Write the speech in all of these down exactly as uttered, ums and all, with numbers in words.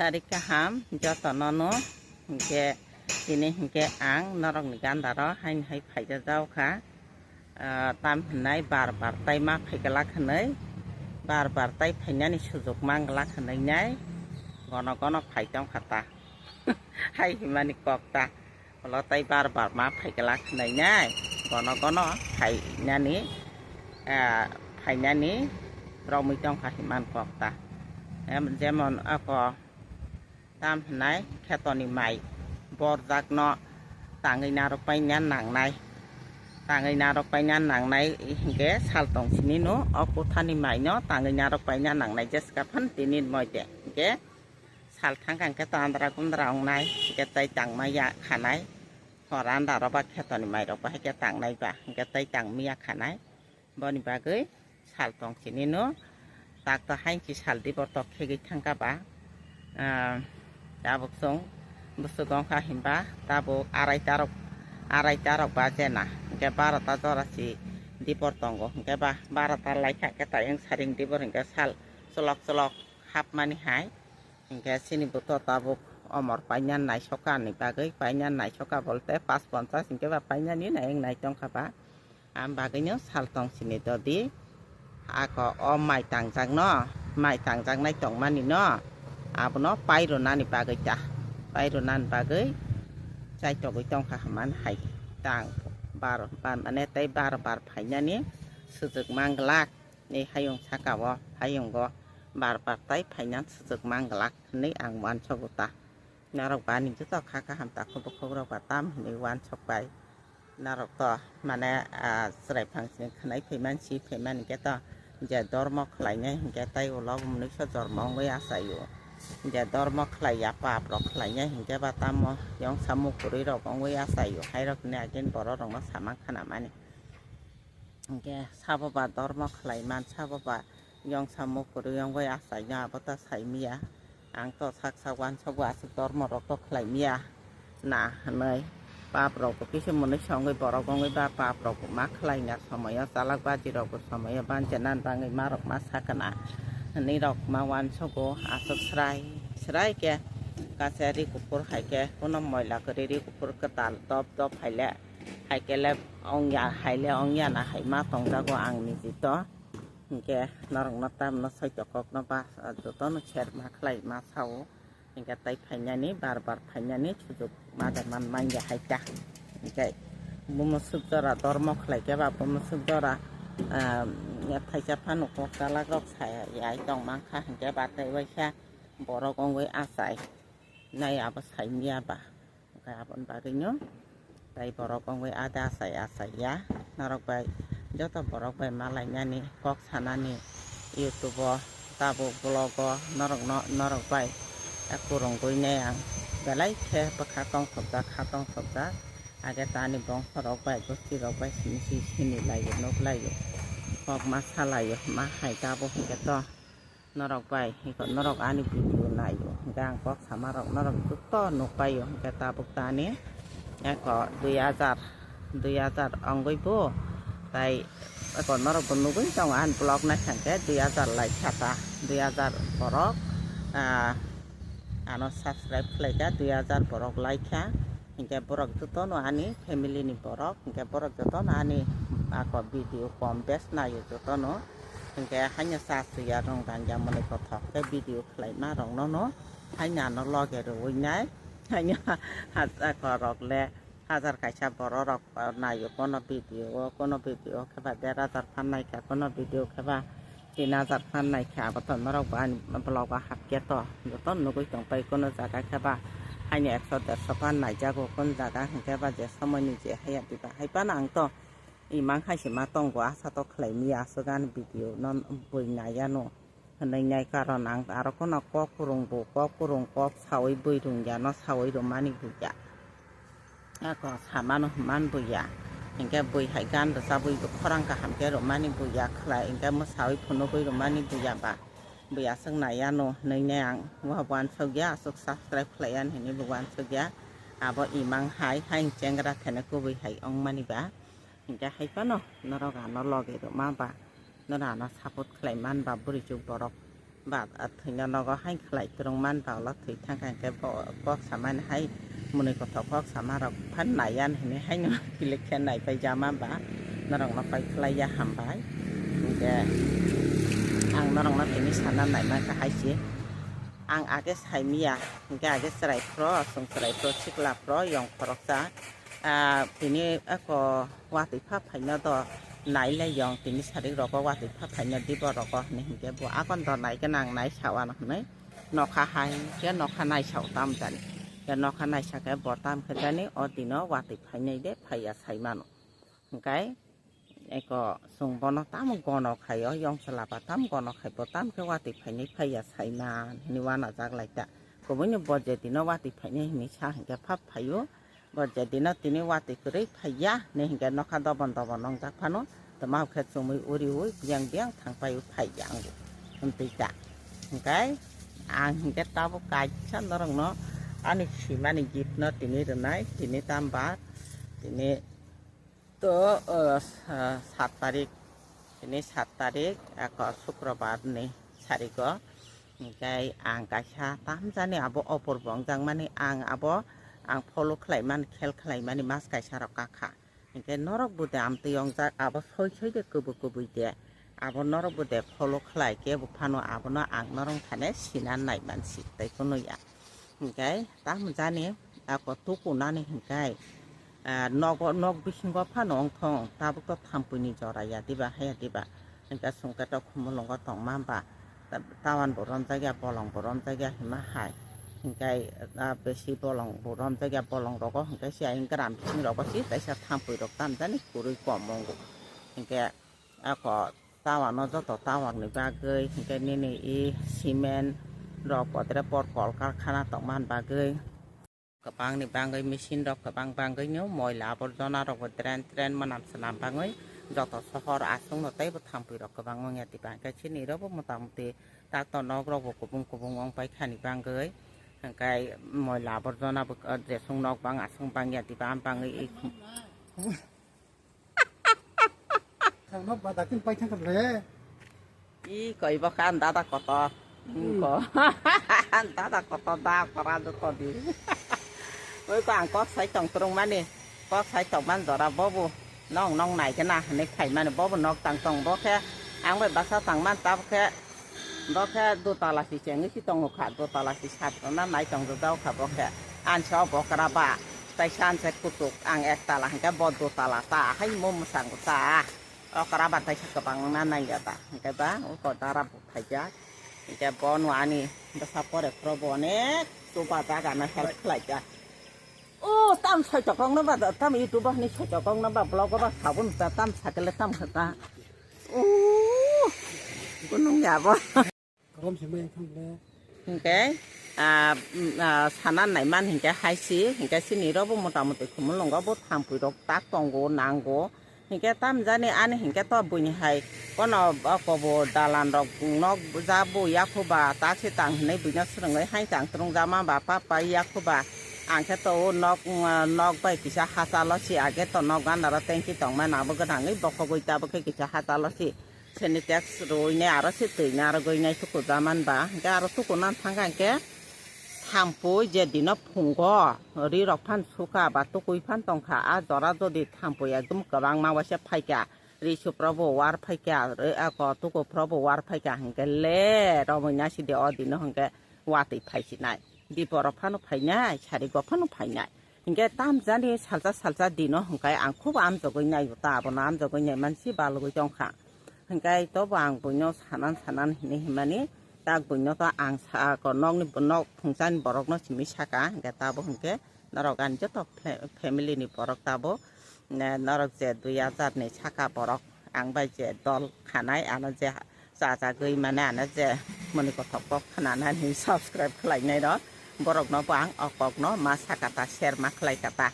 Tarik kaham jotono no, hinkhe tini hinkhe ang norokni gandaro haini hai phaijajao kha. Ah, tam hinai bar bar tai ma phaiglak hinui, bar bar tai phainani sujuk manglak hinui nai, gono gono phai tongkha ta. Hai himani kok ta. Ulo tai bar bar ma phaiglak hinui nai, gono gono phainani, ah, phainani romwi tongkha himan kok ta. Em, jemon ako tam hinai khetoni mai borjakno tangwi narwk paina nangnai. Tangwi narwk paina nangnai hinkhe sal tong sini no o kuthani maino tangwi narwk paina nangnai jeska phan tini moite. Hinkhe sal thangkha hinkhe tandra kundra wngnai, hinkhe tai tangma ya khanai. Hor andaro ba khetoni mairok ba haikhe tangnai ba, hinkhe tai tangma ya khanai. Boni bagwi sal tong sini no tak to hainsi sal dibor tok khegwi thangkha ba. Ah, tabuk chwng bwswk wngkha hinba tabuk arai tarok, arai tarok baje na, hinkhe barota jora si dibor tongo, hinkhe ba barota laikha hinkhe tai wng saring dibor hinkhe sal cholok cholok hapmani hai. Hinkhe chini buto tabuk omor paina naisokha ni bagwi, paina naisokha bolte pas ponchas hinkhe ba painani nai wng nai tongkha ba. Am bagwino sal tong sini dodi. Ako o mai tangjakno, mai tangjaknai tongmani no, abono pairwnani bagwi ta, pairwnani bagwi chaitogwi tongkha hwnmani hai tang bar, bar mane tei bar bar phainani sujuk manglak. Ni hayung saka o, hayungo bar bar tai phaina sujuk manglak hinwi ang uansogo ta. Norok ba ani joto kha kaham takhuk bukhuk rok ba tam hinwi uansok bai. Norok to mane, ah, chwrai phang sini khwnai phaimani si phaimani khe to je dormo khlainai hinkhe tai ulo mwnwiso jormo wngwi achaio. Je dormo khlaiya pap rok khlainai hinkhe ba tamo yongsa mukurwi rok wngwi achaio. Hairok ni agin borok rokno samang khanamani. Hinkhe sabo ba dormo khlai man, sabo ba yongsa mukurwi wngwi achaino abo ta saimiya. Ang to sak sak uansogo aswk dormo rok to khlai miya na hinwi. Pap rok bo kisa mwnwi songwi borok wngwi ba pap rok bo ma khlai na somoyo chalak baji rok bo somoyo bancha nan bangwi ma rok ma sakana hinwi rok ma uansogo aswk srai srai khe kaisa ri kuphur hai khe kuno moila kwrwi ri kuphur kwtal dop dop hai le. Hai khe le ongya, hai le ongya na hai ma tongjago ang niji to. Hinkhe norokno tamno soito kokno ba jotono share ma khlai ma sao. Hinkhe tai phainani bar bar phainani sujuk ma da man manya hai ta. Hinkhe bumo suk jora dormo khlai khe ba bumo suk jora, ah, thaisa phano kok chalak rok sai ai tong mankha hinkhe ba tai waisa borok wngwi achai nai abo sai miya ba. Hinkhe aboni bagwino tai borok wngwi ada achai achai ya. Norok bai joto borok bai malainani kok sanani YouTube o tabuk vlog o norokno norok bai kurungwi nai ang belai khe bwkha tongthokjak kha tongthokjak. Age tani bongso rok bai gosti rok bai simi si sini laio nuk laio kok ma salaio ma hai tabuk hinkhe to. Norok bai, hiko norok ani video naio, hinkhe ang kok sama rok norok joto nukpaio, hinkhe tabuk tani eko dui hajar, dui hajar ongwi bo, tai eko norok bo nugwi tongo ani vlog naikha hinkhe dui hajar laikha ta, dui hajar borok, ah, ano subscribe khlaikha, dui hajar borok laikha, hinkhe borok jotono ani family ni borok, hinkhe borok jotono ani ako video kom bes naio jotono. Hinkhe haino cha suya rong rangya mwnwi kothok khe video khlaima rokno no haino ano loge rwui nai. Haino ha-, ha-, korok le hajar kaisa borok rok naio kono video o, kono video khe ba der hajar phan naikha, kono video khe ba tin hajar phan naikha. Abo to norok bo ani vlog o hapkhe to joto nugui tongpai, kono jaga khe ba haino ekso derso phan naijago, kono jaga hinkhe ba je somoi ni je haya diba hai phano ang to. Imang hai se ma tongo, asa to khlai miya aswk ani video no bui nai ano hinwi nai, karon ang aro kheno kok kwrwng bo, kok kwrwng kok saui bui rwngya no saui rwmani buya. Ako samano hwnman buya. Hinkhe bui hai gan rwchabwi bo khorang kaham khe rwmani buya khlai, hinkhe mwsaui phunugwi rwmani buya ba. Bui aswk nai ano hinwi nai ang uansukya, aswk subscribe khlai ani hinwi bo uansukya. Abo imang hai, hai chengra thene kubui hai wngmani ba. Hinkhe hai phano norok ano loge rwma ba, norok ano support khlai man ba bwrwi chuk borok. Ba, ah, thwino nogo hai khlai kwrwng man ba, ulo thwi thang kha hwnkhe bo kok samani hai mwnwi kothok kok sama rok phan nai yan hwnwi haino click khe nai pai jama ba, norok no pai khlai ya hambai. Hwnkhe ang norok no tini sana nai man kha hai se. Ang age sai miya, hwnkhe age chwrai phro, chwng chwrai phro, sikla phro, yong khoroksa, ah, tini eko watwi pha phaino do nai le yong, tini sarik rogo watwi pha phaino di borok o hwnwi hwnkhe bo akon do nai gwnang nai sa wano hwnwi nokha hai khe nokha nai sa o tam jani. Khe nokha nai sa khe bo tam khe jani o dino watwi phainai de phaiya sai mano. Hwnkhe eko chwng bono tamo gono khai o, yong chwla ba tamo gono khai bo tam khe watwi phainai phaiya sai man hwnwi wanajak lai ta. Kubui ni bo je dino watwi phainai hwnwi sa hwnkhe phap phai o. Bo je dino tini watwi kwrwi phaiya, ne hinkhe nokha dobon dobon nongjak phano, twma khe chumui uriui biyang biyang thang pai phaiya ang bo. Amtwi ta. Hinkhe ang hinkhe tabuk kaisa norokno ani simani gift no tini rwnai, tini tamba, tini to, uh, sa-, sat tarik, tini sat tarik, ako sukrobar ni sarigo. Hinkhe ang kaisa tamjani abo opor bo wngjakmani, ang abo ang follow khlaimani, khel khlaimani mas kaisa rok kakha. Hinkhe norok bo de amtwi wngjak, abo soi soi de kubui kubui de, abo norok bo de follow khlai khe bo phano abono ang norok thane sinan nai mansi tei kunu ya. Hinkhe tamjani ako tukunani hinkhe, ah, nogo, nok bisingo phano wngthong, tabuk to thampui ni jora ya diba, haya diba. Hinkhe chwng khe to khumulwngo tongma ba, ta-, tawan bo romjak ya, bolong bo romjak ya hima hai. Hinkhe, ah, besi bolong bo romjak ya, bolong rogo hinkhe se ayang gram bising rogo se kaisa thampui rok tamjani kwrwi kom wngo. Hinkhe ako tawan o joto tawan ni bagwi hinkhe nini i cement rok bodre por kol karkhana tongmani bagwi. Kwbangni bagwi machine rok kwbang bagwi no moila aborjona rok bo drain train mwnam swnam bagwi joto sohor aswk no teibo thampui rok kwbang wngya diba, hinkhe chini rok bo mota muti tak to nok rok bo kubung kubung wng pai khani bagwi, hinkhe moila aborjona bo, ah, jeswng nok bang aswk bangya diba, am bagwi i Thangno badakin pai thangkha ble. I koi bokha dada kotor. Hmm. Ko. Dada kotor da kora do to di. Oi ko ang kok sai tong turung mani. Kok sai tong man jora bobu. Nong nong nai khe na hwnwi khai mani bobu nok tang tong bo khe. Ang bai basa tang man tab khe. Bo khe dotala si chengwi si tongo kha, dotala si sat rwna nai tong rwjak kha bo khe. Ani se o bokra ba, tei sa ani se kutuk, ang ektala hwnkhe bo dotala ta, hai mo mwsang ta. Okra ba tei sa kwbang wngna nangya ta, hwnkhe ba o ko dara bo khaijak. Hwnkhe bo no ani bwsa pore phuru bo onek chuba jaga no help khlaijak. O tam soitokong no ba, tam YouTube o hwnwi soitokong no ba, vlog o ba sabun ta tam sakele tam kha ta. O kunung ya bo. Korom se mai thang le. Hingke, ah, mm, ah, sana nai man hingke hai si, hingke sini rok bo mota moti khumulungo bo thampui rok tak tongo, nango. Hingke tam jani ani hingke to buini hai kono oko bo dalan rok nok ja bo yakho ba tak se tang hinui buino swrwngwi hai tang twrwng jama ba pa pa yakho ba. Ang khe to o nok, mm, nok bai kisa hachalo si age to nok gana ro tengki tong mani abo gwnangwi bokhogwi tabuk khe kisa hachalo si. Senitex rwinai aro se twi narwgwi nai tuku jaman ba, hingke aro tuku nan thangkha hingke thampui je dino phungo ri rok phan suka ba tukui phan tongkha, a jora jodi thampui ekdom kwbangma waisa phaikha, ri suprobo war phaikha, ri ako tuku probo war phaikha, hingke le romwi nasidi o dino hingke watwi phaisinai, diporok phano phainai, sarigo phano phainai. Hingke tam jani salsa salsa dino hingke ang khubo amjogwi naio ta, abono amjogwi nai mansi balgwi tongkha. Hingke tobo ang buino sanan sanan hinui hinmani, tak buino to ang sa, ko nokni, nok phungchani borokno simi saka, hingke tabo hingke norok ani joto fe-, family ni borok tabo, ne, norok je dui hajar ni saka borok ang bai je dol khanai, ano je chajagwi mane ano je moni kothok kok khnanani subscribe khlainai rok borokno bo ang o kokno ma sakata share ma khlaikata.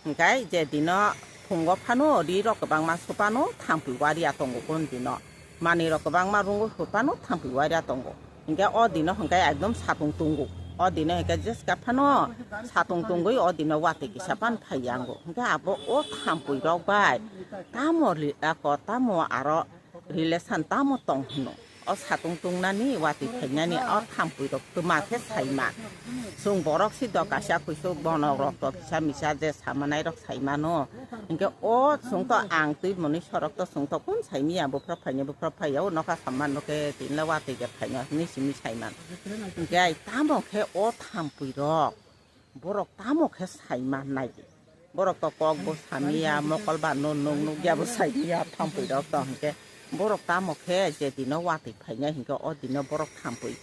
Hingkai je dino phungo phano ri rok kwbangma supano thampui waria tongo kon dino. Mani rok kwbangma rungo supano thampui waria tongo. Hingke o dino hingke ekdom satung tungo. O dino hingke jeska phano satung tungwi o dino watwi kisa pan phaiyango. Hingke abo o thampui rok bai tamo li-, ako tamo aro relation tamo tong hino. O satung tungnani, watwi phainani, o thampui rok twma khe saima. Chwng borok si do kaisa kuisuk bonok rok to kisa misa je samanai rok saimano. Hinkhe o chwng to ang twi mwnwi sorok to chwng to kun saimiya, buphra phainai buphra phaiya, o nokha samman no khe tinla watwi khe phainai hinwi simi saiman. Hinkhe ai tamo khe o thampui rok. Borok tamo khe saima nai di. Borok to kok bo samiya, mokol ba no nung nukya bo saimiya, thampui rok to hinkhe. Borok tamo khe je dino watwi phainai hinkhe o dino borok thampui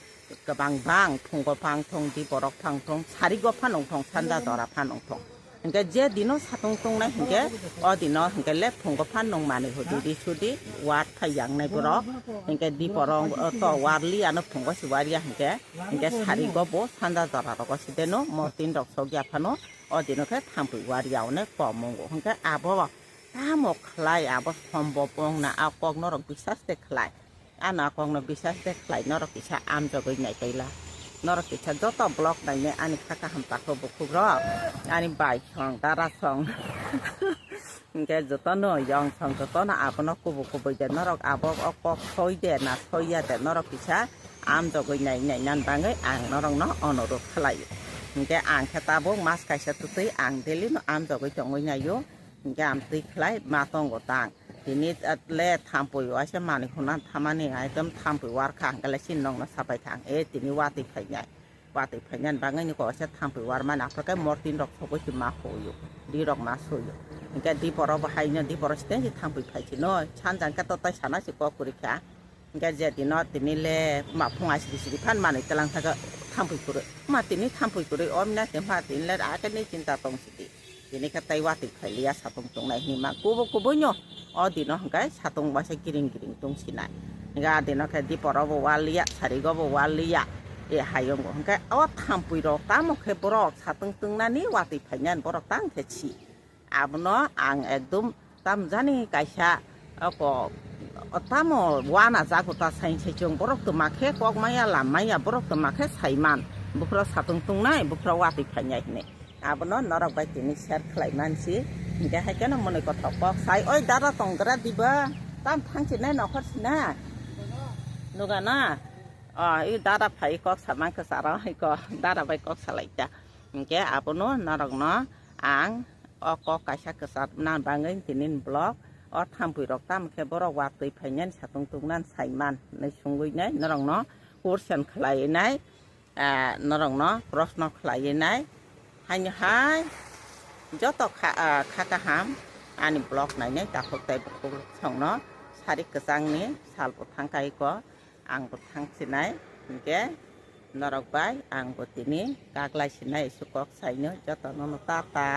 kwbang bang phungo phang thong, di borok phang thong, sarigo phanong thong, sanja dora phanong thong. Hinkhe je dino satung tungnai hinkhe o dino hinkhe le phungo phanong manwi hudi di sudi war phai yangnai borok. Hinkhe di borok to war li ano phungo si war ya hinkhe. Hinkhe sarigo bo sanja jora rogo sideno mortin rok sokya phano o dino khe thampui wari ya onek kom mungo. Hinkhe abo tamo khlai abo sombob wngna a kok norok bisas de khlai. Ano a kokno bisas de khlai norok kisa amjogwi naipaila. Norok kisa joto vlog nainai ani kha kaham takho bukhuk rok ani bai song dara song. Hinkhe jotono yong song jotono abono kubu kubui de norok abo o kok soi de na soi ya de norok kisa amjogwi nai nai nan bangwi ang norokno onurut khlai. Hinkhe ang khe tabuk mas kaisa twtwi ang daily no amjogwi tongwi naio. Hinkhe ang twi khlai ma tongo tang. Tini le thampui waisa manwi hwnna thamani ekdom thampui warkha hinkhe le chini nokno sapai kha ang e tini watwi phainai. Watwi phainani bagwi ni kaisa thampui warmani aphuru khe mortin rok sogwi se ma huyo, di rok ma suyo. Hinkhe di borok bo haino di borok siteng se thampui phai sino sanja hinkhe to tai sana se kok kwrwi kha. Hinkhe je dino tini le ma phung asri sri phan manwi twlang thaka thampui kwrwi. Ma tini thampui kwrwi omna te ma tini le akhe ni chinta tong sidi. Tini khe tei watwi phailiya satung tungnai hinwi ma kubu kubuino o dino hwnkhe satung waisa giring giring tungsinai. Hwnkhe a dino khe diporo bo waliya, sarigo bo waliya. E hayung bo hwnkhe o thampui rok tamo khe borok satung tungnani watwi phainani borok tang khe si. Abono ang ekdum tamjani kaisa oko tamo wana jago ta sain sai chwng borok twma khe kok maya lam maya borok twma khe saiman. Buphura satung tungnai, buphura watwi phainai hinwi. Abono norok bai tini share khlai mansi. Hinkhe hai kheno mwnwi kothok kok sai, "Oi dada tonggra diba? Tam thang sinai nokhor sina?" Nuga na? O, i dada phai kok samang kwcharo, i ko dada bai kok salai ta. Hinkhe abono norokno ang o kok kaisa kwchar na bangwi tini vlog o thampui rok tam khe borok watwi phainani satung tungnan saiman hinwi sungwi nai norokno question khlai nai. Ah, norokno proshno khlaiwi nai. Haino hai joto kha, ah, kha kaham ani vlog nainai takhuk tei bukhuk songno sari kwchangni sal bo thang kai ko ang bo thang sinai hinkhe norok bai ang bo tini kaklai sinai isu kok saino jotono no tata.